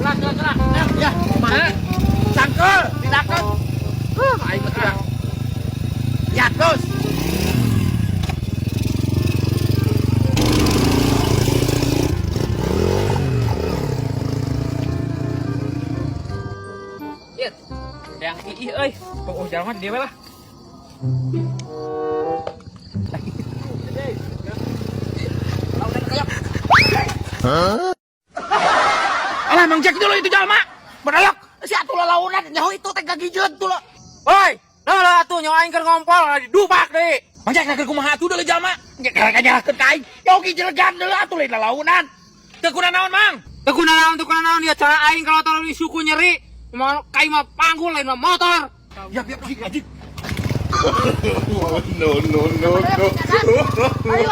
Gerak, gerak, gerak. Ya, kumaha? Cangkel, didakeun. Aing mah tidak. Ya, terus. Ieu. Yang ih euy, pokok jalan dia we lah. Alah, Mang Jack dulu itu jalma. Berayok. Si atuh lalaunan nyaho itu teh gagijeun tuh lo. Woi, dah lah atuh nyawa aing keur ngompol didupak deui. Mang Jack keur kumaha atuh deuleu jalma? Nya karek nyalahkeun ka aing. Nyaho gijelegan deuleu atuh lain lalaunan. Teu kuna naon, Mang? Teu kuna naon dia cara aing kalau tolong di suku nyeri. Mau kai mah panggul lain mah motor. Ya, ya, anjing. No, no, no, no. Ayo.